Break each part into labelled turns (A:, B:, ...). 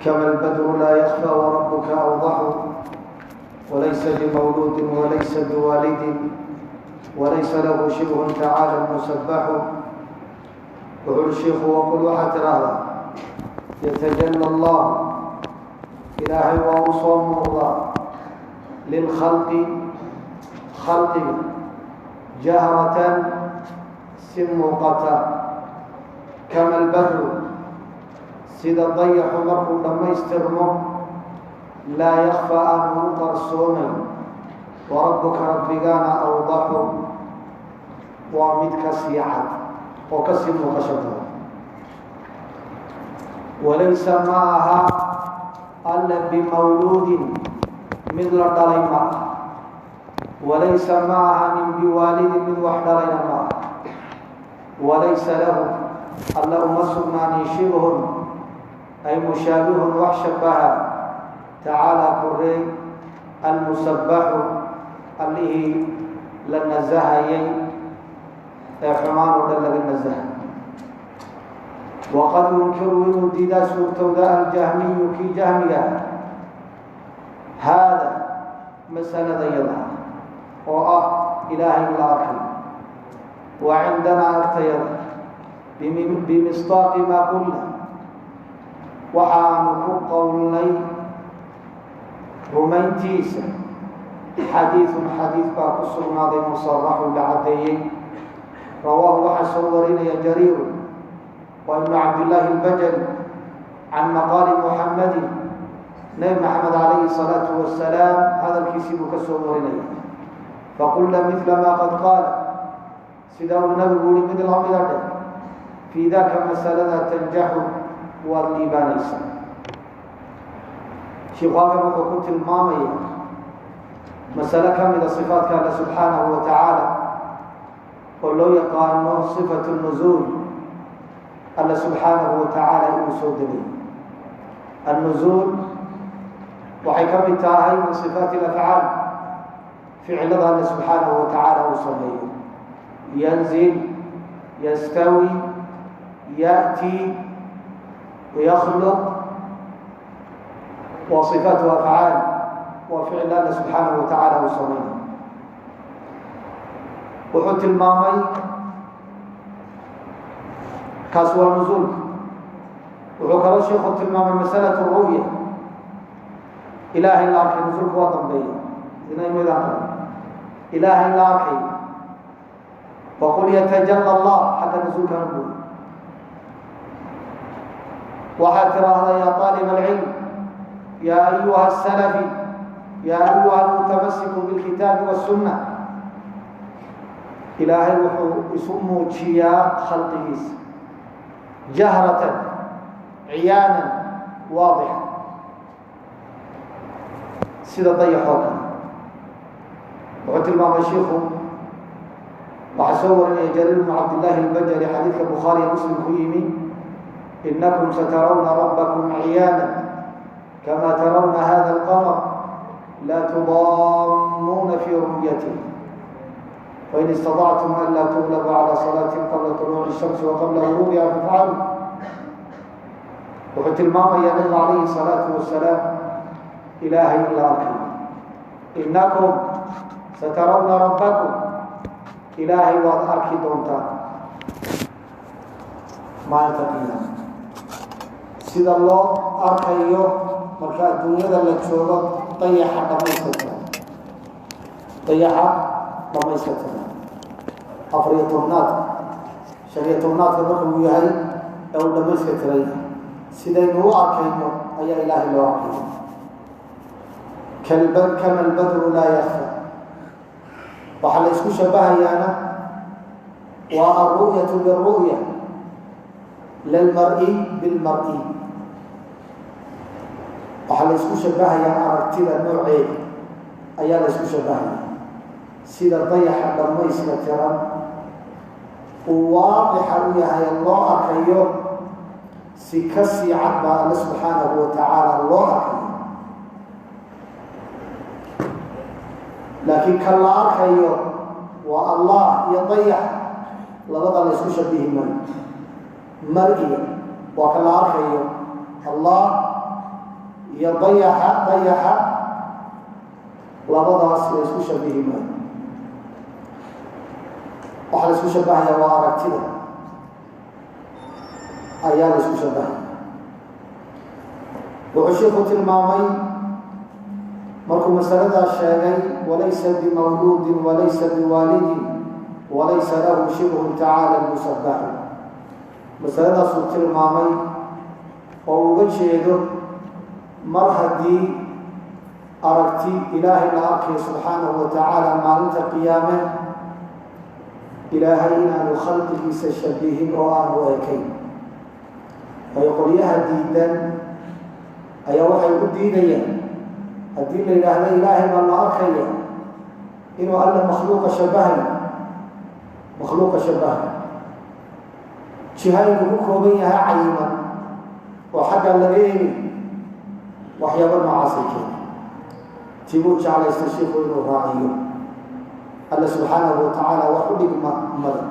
A: Kama albadru laa yakfى wrabuka awdaxu, walaysa bimawluudi walaysa biwaalidin, walaysa lahu shibhu, tacaala musabaxu. Wuxu uhi shiiku: waqul, waxaad tidhaahdaa, yatajala allah, Ilaahay waa u soo muuqdaa, lilkhalqi, khalqiga, jahratan, si muuqata, kama albadru, sida dayaxu markuu dhammaystirmo, laa yakfaa, aanu u qarsoomayn, warabuka, rabbigaana, awdaxu, waa mid ka sii cad oo kasii muuqasho badan. Walaysa, ma aha, Alla bimawluudin, mid la dhalay ma aha, walaysa, ma aha min biwaalidin, mid wax dhalayna ma aha, walaysa lahu, Alla uma sugnaanin, shibhun ay mushaabihun, wax shabaha, tacaala, korey, almusabaxu, Allihii la nasahayay ee xumaan oo dhan laga nasahay. Waqad yunkiru, inuu diidaa suurtowda, aljahmiyu, kii jahmiga, haada, masalada yada oo ah Ilaahay in la arkay. Wa cindanaa, agtayada, bimisdaaqi maa qulna, waxaanu ku qowlnay rumayntiisa, xadiidun, xadiid baa ku sugnaaday, musaraxun, la caddeeyey. Rawaahu, waxaa soo warinaya, Jariiru, waa Ibnu Cabdillaahi Albajali, can maqaali Muxamadin, Nebi Maxamed calayhi salaatu wasalaam hadalkiisii buu ka soo warinaya. Faqulna midla maa qad qaala, sida uu Nabigu yihi mid lamida dheh. Fii daka, masalada, tanjaxu, waad liibaanaysaa. Shiiku halkan wuxuu ku tilmaamaya masale ka mida sifaatka Alle subxaanahu wa tacaala oo loo yaqaano sifatu nuzuul, Alle subxaanahu wa tacaala inuu soo degay. Annuzuul waxay ka mid tahay min sifaati alafcaal, ficilada Alle subxaanahu wa tacaala uu sameeyo: yanzil, yastawi, ya'ti, yakhluq. Waa sifaatu afcaal, waa ficil Alle subxaanahu wa tacaala uu sameynayo. Wuxuu tilmaamay, kaas waa nuzuulka. Wuxuu kaloo sheikhu tilmaamay masalatu ru'ya, Ilaahay la arkay. Nuzuulka waa dambeeya idina imaydaan qaba Ilaahay la arkay. Waqul yatajala Allah, xagga nuzuulkana buuri. Waxaad tiraahdaa, ya aalib alcilm, ya ayuha asalafi, ya ayuha almutamasiku bilkitaabi wasunna, Ilaahay wuxuu isu muujiyaa khalqigiisa jahratan, ciyaanan, waadixa, sida dayaxoo kale. Wuxuu tilmaamay shiiku, waxaa soo warinaya Jariir bnu Cabdillaahi Albajali, xadiidka Bukhaariya Muslim ku yimi: inakum satarawna rabbakum ciyaana kama tarawna hada alqamar, laa tudaamuuna fii ru'yatih, fain istaطactum an laa tuglabuu calى salaatin qabla طuluuci الshamsi waqabla guruubiha fafcaluu. Wuxuu tilmaamayaa Nabigu calayhi الsalaatu wasalaam Ilaahay in la arkayo. Inakum satarawna rabbakum, Ilaahay waad arki doontaan maalinta qiyaama, sida loo arkayo marka adduunyada la joogo dayaxa dhamaystirta, dayaxa dhamayska tiran, 14aadka, 15aadka marka uu yahay ee uu dhamayska tiran yahay, sidaynu u arkayno ayaa Ilaahay loo arkayo. Kama albadru laa yakfa, waxaa la isku shabahayaana waa alru'yatu biru'ya, lalmar'i bilmar'i. Waxaa la isku shabahayaa aragtida nooceeda ayaa la isku shabahaya. Sida dayaxa dhamayska tiran uu waadixa u yahay loo arkayo, si ka sii cad baa Alle subxaanahu wa tacaala loo arkayo. Laakiin kan la arkayo waa Allah iyo dayax, labada la isku shabihi maayo. Mar'iga waa kan la arkayo, Allah Iyo dayaxa, dayaxa labadaas la isku shabihi maayo. Waxaa la isku shabahaya waa aragtida ayaa la isku shabahaya. Wuxuu shiiku tilmaamay markuu masaladaa sheegay: walaysa bimawluudin walaysa biwaalidin walaysa lahu shibhun tacaala musabaxu. Masaladaasuu tilmaamay oo uga jeedo mar haddii aragti Ilaahay la arkayo subxaanahu wa tacaala maalinta qiyaame, Ilaahay inaanu khalqigiisa shabihin oo aanu ekayn. Waayo, qolyaha diidan ayaa waxay u diidayaan haddii la yidhaahdo Ilaahay baa la arkaya inuu Alla makhluuqa shabahayo, makhluuqa shabahayo, jiha inuu ku kooban yahay cayiman oo xaggaa laga eegay, waxyaaba noocaasay keena. Tibuu jeclaysta shiiku inuu raaciyo: Alla subxaanahu wa tacaala wax u dhigma mada.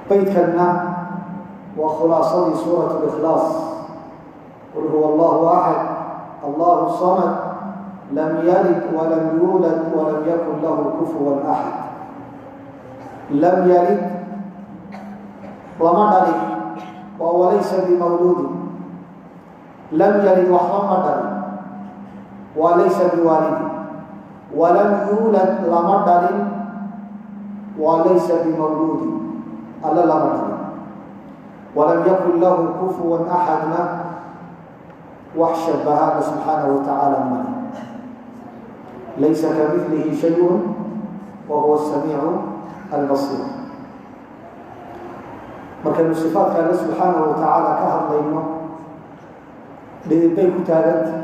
A: Beydkanna waa khulaasadii suurat likhlaas: qul huwa Allahu axad, Allahu samad, lam yalid walam yuulad walam yakun lahu kufuwan axad. Lam yalid, lama dhalin, waa walaysa bimawluudin. Lam yalid, waxba ma dhalin, waa laysa biwaalidin. Walam yuulad, lama dhalin, waa laysa bimawluudin, Alle lama dhalin. Walam yakun lahu kufuwan axadna, wax shabaha Alla subxaanahu wa tacaala male. Laysa kamilihi shayun wa huwa asamiicu albasiir. Markaynu sifaatka Alle subxaanahu wa tacaala ka hadlayno, dhidibay ku taaganta.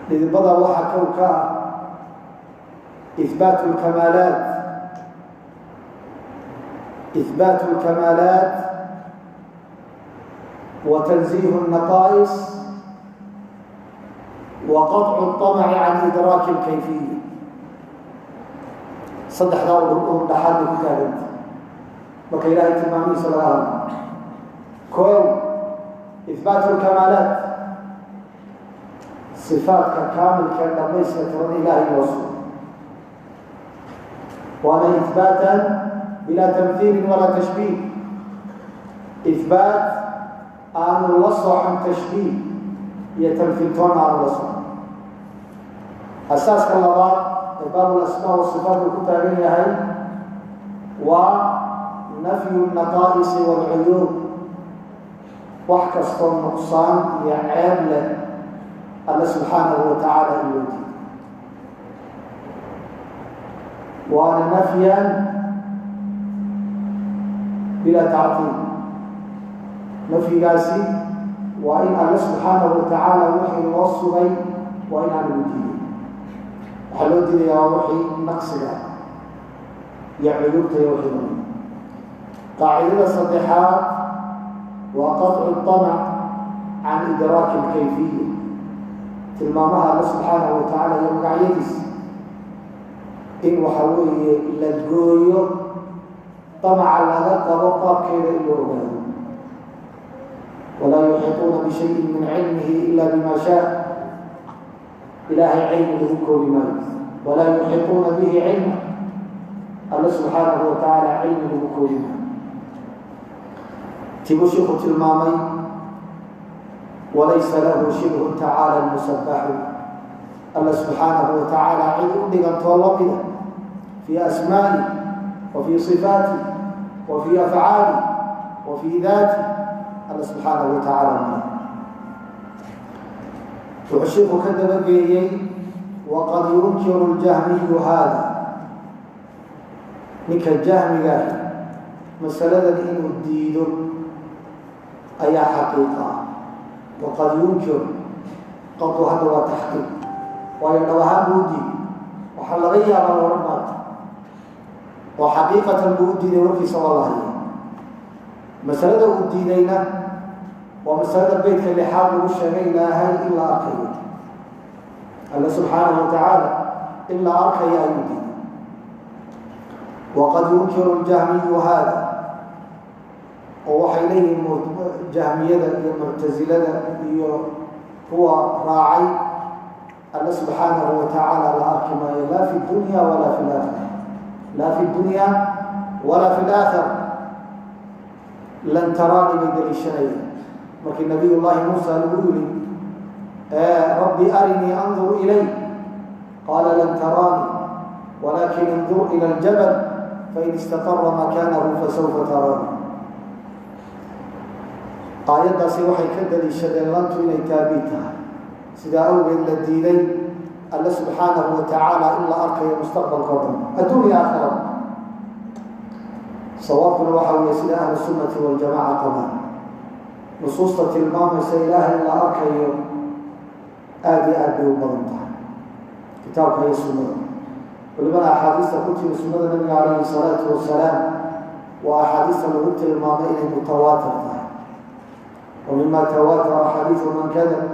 A: Dhidibada waxaa kow ka ah ihbaat lkamaalaat, ihbaat lkamaalaat wa tanziih الnaqaa'is wa qaطcu الطamci can idraaki اlkayfiya. Saddexdaa udub dhaxaad bay ku taaganta marka Ilahay tilmaamihiisa laga hadlo. Kow, ihbaat lkamaalaat, sifaadka kaamilka ee dhamayska tiran Ilahay loo sugo, waana ihbaatan bilaa tamhiilin walaa tashbiih, ihbaat aanu la socon tashbiih iyo tamhiiltoona aanu la socon. Asaaska labaad ee baab lasmaa wa sifaat uu ku taagan yahay waa nafyu naqaa'isi waalcuyuub, wax kastoo nuqsaan iyo ceeb leh Alle subxaanahu wa tacaala in loo diido, waana nafyan bilaa tactiil. Nafyigaasi waa in Alle subxaanahu wa tacaala wixii loo sugay waa in aan lagu diiday. Waxaa loo diidayaa waa wixii naqsiga iyo cuyuubta iyo wixii lamid. Qaacidada saddexaad waa qaطcu طamc can idraaki اlkayfiya, tilmaamaha Alle subxaanahu wa tacaala iyo magacyadiis in waxa weeye la gooyo damaca laga qabo qaabkeeda in loo ogaado. Walaa yuxiiطuuna bishayin min cilmihi ila bima shaa. Ilaahay cilmi lagu koobi maayo. Walaa yuxiiطuuna bihi cilma, Alle subxaanahu wa tacaala cilmi lagu koobi maayo. Tibuu shiiku tilmaamay: walaysa lahu shibhun tacaala musabaxu. Alla subxaanahu wa tacaala cid u dhigantoo lamida fii asmaa'i wa fii sifaati wa fii afcaali wa fii daati Alla subxaanahu wa tacaala male. Wuxuu shiiku ka dabageeyey: waqad yunkiru ljahmiyu haada. Ninka jahmigaahi masaladan inuu diido ayaa xaqiiqa ah. Waqad yunkiru, qadu hadda waa taxqiiq, waayo dhab ahaan buu u diiday. Waxaa laga yaabaa la odhan maayo, oo xaqiiqatan buu u diiday, warkiisa waa la haya. Masalada uu diidayna waa masalada beytka lixaad lagu sheegay, Ilaahay in la arkayo, Alle subxaanahu wa tacaala in la arkayo ayuu diiday. Waqad yunkiru ljahmiyu haada, Oo waxay leeyihiin Jahmiyada iyo Muctasilada iyo kuwa raacay, Alla subxaanahu watacaala la arki maayo, laa fi dunya walaa fi laakhira, laa fi dunya walaa fi laakhira. "Lan taraani" bay daliishanayaan. Markii Nabiy Llaahi Muusa lagu yiri, "Rabbi arinii andur ilayk", qaala, "Lan taraani, walakin indur ila aljabal, fain istaqara makaanahu fasawfa taraani." Aayaddaasi waxay ka daliishadeen lantu inay taabiid tahay, sidaa awgeed la diiday Alle subxaanahu wa tacaala in la arkayo mustaqbalka o dhan, adduun iyo aakhira. Sawaabkuna waxa weeye sida Ahlu Sunnati Waljamaca qabaan. Nusuusta tilmaamaysa Ilaahay in la arkayo aada iyo aad bay u badan tahay, kitaabka iyo sunnada. Walibana axaadiista ku timi sunnada Nabiga calayhi salaatu wasalaam waa axaadiista lagu tilmaamay inay mutawaatir tahay. Wa mima tawaatara xadiidu man kadab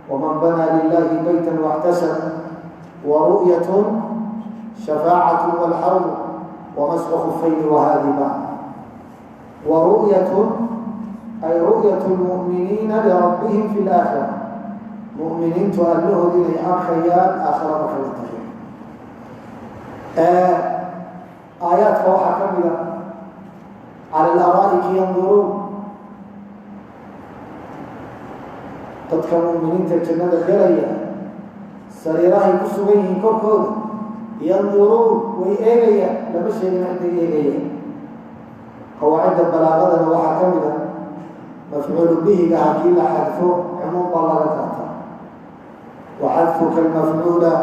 A: waman banaa lilahi beyta waxtasab wa ru'yat shafaacatu walxawd wamasxu khufayni wahadi bacd. Wa ru'yatun ay ru'yat lmu'miniina lirabbihim fi laakhira, mu'miniintu Allahood inay arkayaan aakhira marka la tago. Aayaadka waxaa ka mida "cala alaraa'iki yanduruun", dadka mu'miniinta jannada gelaya sariirahay ku sugan yihiin korkooda, yanduruun, way eegayaan. Lama sheegin ciday eegayaan. Qawaacidda balaaqadana waxaa ka mida mafcuulu bihiga haddii la xadfo, cumuum baa laga qaataa. Wa xadfuka almafcuula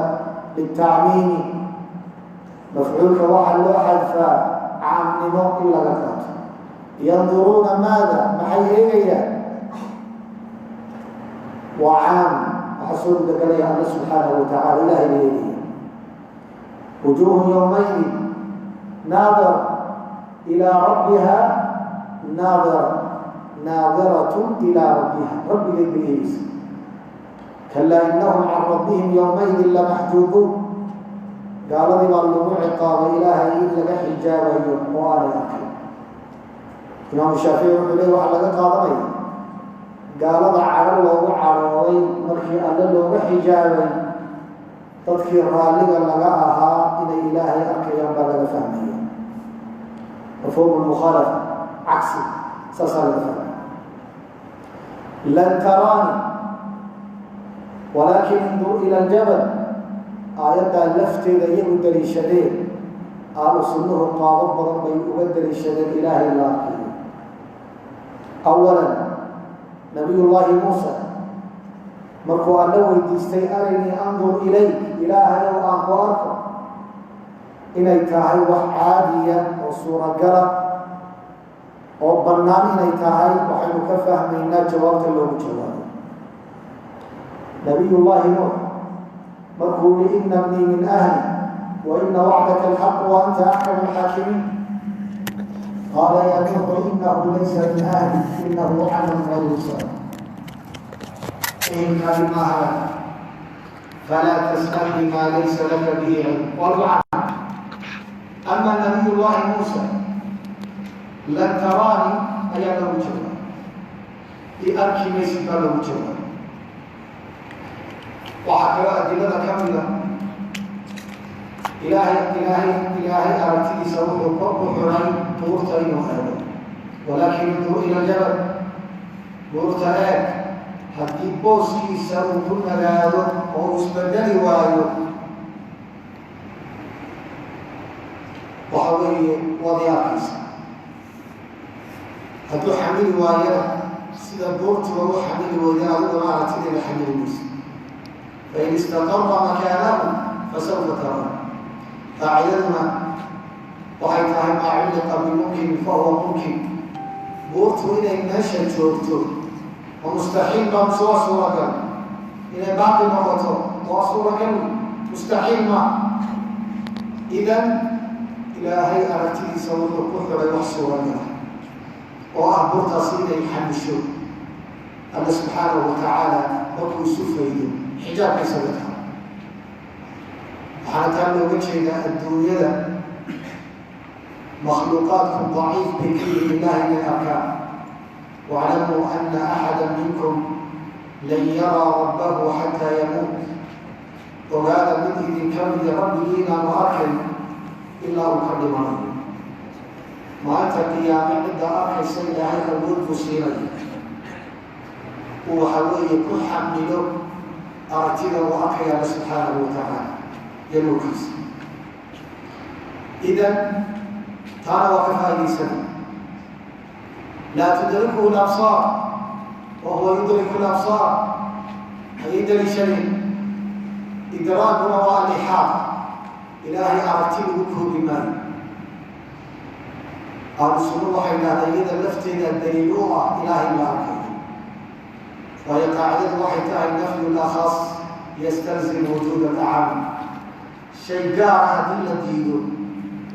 A: litacmiimi, mafcuulka waxaa loo xadfaa caamnimo in laga qaato. Yanduruuna maada, maxay eegayaan? Waa caam, waxaa soo gudagalaya Alla subxaanahu watacala, Ilahay bay eegaya. Wujuuhun yowmaydin naadira ilaa rabbiha naadira, naadiratun ilaa rabbiha, rabbigeed bay eegeysa. Kalaa inahum can rabbihim yowmaydin lamaxjuubuun. Gaaladii baa lagu ciqaabay Ilaahay in laga xijaabayo oo aanay arkayn. Imaamu Shaafici wuxuu leey, waxaa laga qaadanaya gaalada cadho loogu cadhooday markii Alle looga xijaabay, dadkii raalliga laga ahaa inay Ilaahay arkayaan baa laga fahmaya. Mafhuum lmukhaalafa, cagsi saasaa laga fahmaya. "Lan taraani walaakin indur ila aljabal", aayaddaa lafteeda iyagu daliishadeen. Ahlu sunnuhu qaabo badan bay uga daliishadeen Ilaahay la arkayo. Awalan, Nabiy Llaahi Muusa markuu Alla weydiistay, "Arinii andur ilayk", Ilaahayow aan ku arko, inay tahay wax caadiya oo suuragala oo bannaan inay tahay waxaynu ka fahmaynaa jawaabta loogu jawaabay. Nabiy Llaahi Nuux markuu yihi, "Ina bnii min ahli wa ina wacdaka alxaq wa anta axkamu alxaakimiin", qaala, "Ya Nuuxu, inahu laysa min ahli, inahu camal gayru saalix, ehelkaagi maaha, falaa tas'alnii maa laysa laka bihi cilm." Waa lagu cana. Ama Nabiy Llahi Muusa, "Lan taraani" ayaa loogu jawaabay, "I arki maysid" baa loogu jawaabay. Waxaa kaloo adilada ka mida Ilaahay aragtidiisa wuxuu ku xidhay buurta inuu eego. "Walaakin indur ila aljabal", buurta eeg, haddii booskiisa uu ku nagaado oo uu isbedeli waayo, waxa weeye waad arkaysa. Hadduu xamili waayana, sida buurtuba u xamili weyda, adiguna aragtideeda xamili maysa. "Fain istaqara makaanahu fasawfa taraa". Qaacidaduna waxay tahay "maa culliqa bimumkin fahuwa mumkin". Buurtu inay meesha joogto oo mustaxiil baa mise waa suuragal? Inay baaqi noqoto waa suuragal, mustaxiil ma. Idan Ilaahay aragtidiisa wuxuu ku xidhay wax suuragala oo ah buurtaasi inay xamisho Alla subxaanahu watacaala markuu isu faydo xijaabka isaga taha. Waxaana taa looga jeedaa adduunyada Makhluuqaadku daciif bay ka yihiin Ilahay inay arkaan. Waclamuu ana axada minkum lan yaraa rabbahu xataa yamuut. Ogaada mid idinka midi rabbigii inaanu arkayn ilaa uu ka dhimanayo. Maalinta qiyaame cidda arkaysa Ilaahay awood buu siinaya uu waxa weeye ku xamilo aragtida uu arkaya Alla subxaanahu watacaala iyo nuurkiisa. Idan taana waa ka faa'idaysana. Laa tudrikuhu labsaar wa huwa yudriku labsaar ayay daliishadeen. Idraaguna waa alixaaq. Ilaahay aragti lagu koobi maayo. Ahlu sunna waxay idhahdeen iyada lafteeda daliil u ah Ilaahay la arkayo, waayo qaacidadu waxay tahay nafyu lakhas yastalzim wujuud alacam. Shay gaara haddii la diido,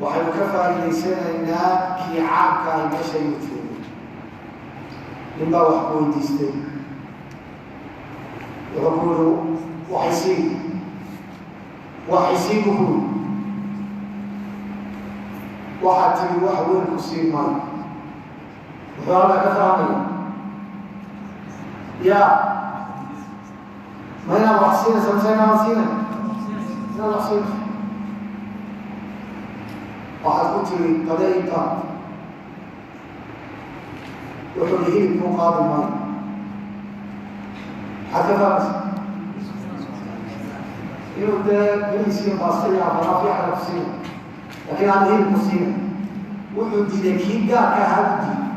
A: waxaynu ka faa'iidaysanaynaa kii caamka ahi meesha inuu joogo. Nin baa wax ku weydiistay, wuxuu ku yiri waxisii, waxisii buu ku yiri. Waxaad tiri wax weyn ku siin maayo. Muxuu halkaa ka fahmaya? Ya, ma inaad wax siinaysa mise inaad siinay? Inaad wax siinayso. Waxaad ku tiri qade intaad, wuxuu hi hilib kuu qaadi maayo. Maxaad ka fahmaysa? Inuu dee beriisiyo baasta iyo afaraaf ku siina, laakiin aan hilib ku siina. Wuxuu diiday kii gaarka ahaa u diiday.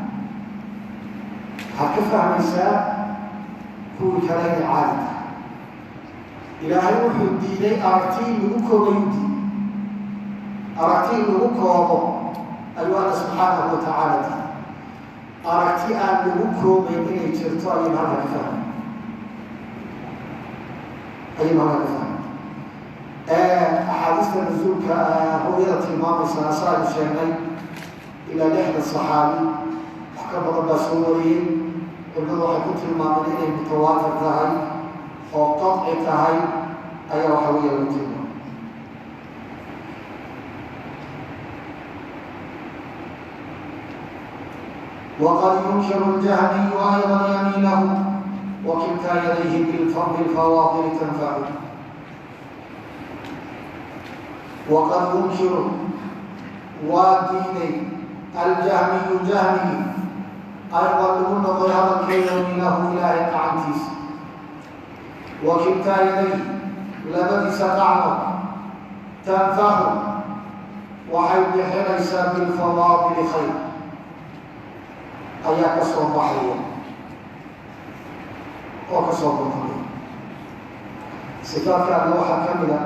A: Waxaad ka fahmaysaa kuwii kale inay caadi tahay. Ilaahay wuxuu diiday aragti in lagu koobay u diiday. Aragti in lagu koobo ayuu Alla subxaanahu watacaala diiday. Aragti aan lagu koobayn inay jirto ayaynu halka ka fahmay, ayaynu halka ka fahmay. Axaadiista nusuulka ru'yada tilmaamaysaa, sa aynu sheegnay, ilaa 60 saxaabi wax ka badan baa soo wariyey. Culimadu waxay ku tilmaameen inay mutawaatir tahay oo qaci tahay ayaa waxa weya lagu tilmaamay. Waqad yunkiru ljahmiyu ayضa yamiinahu wakiltaa yadayhi bilfawaadili tanfacu. Waqad yunkiru, waa diiday, aljahmiyu jahmigi aydan lagu noqoy hadalkee, yamiinahu, Ilaahay gacantiisa, wakiltaa yadayhi, labadiisa qacmood, tanfaxu, waxay bixinaysaa, bilfawaadili, khayr ayaa ka soo baxaya oo ka soo baxaya. Sifaadka Alla waxaa ka mida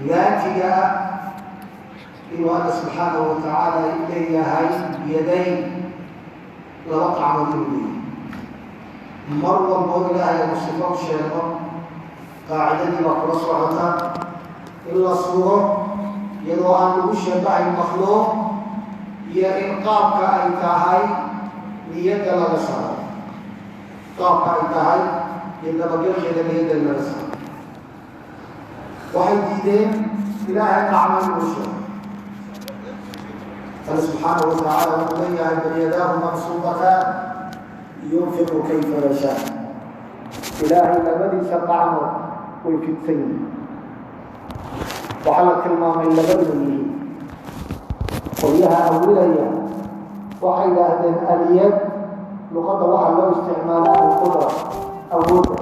A: daatiga ah inuu Alla subxaanahu watacaala leeyahay yadayn, laba qacmood inuu leeyahay. Mar walboo Ilaahay aynu sifo u sheegno, qaacidadii baa kula socota in la sugo iyadoo aan lagu shabahayn makhluuq, iyo in qaabka ay tahay niyadda laga saaro, qaabka ay tahay iyo dabagelkeeda niyadda in laga saaro. Waxay diideen Ilaahay qacmo inuu sheego. Alle subxaanahu watacaala wuxuu leeyahay: bal yadaahu mabsuuطataan yunfiqu kayfa yashaa. Ilaahay labadiisa qacmo way fidsan yihiin. Waxaa la tilmaamay laba inay yihiin. Qolyaha awilaya waxay yidhaahdeen alyad luqadda waxaa loo isticmaalaa alqudra, awoodda.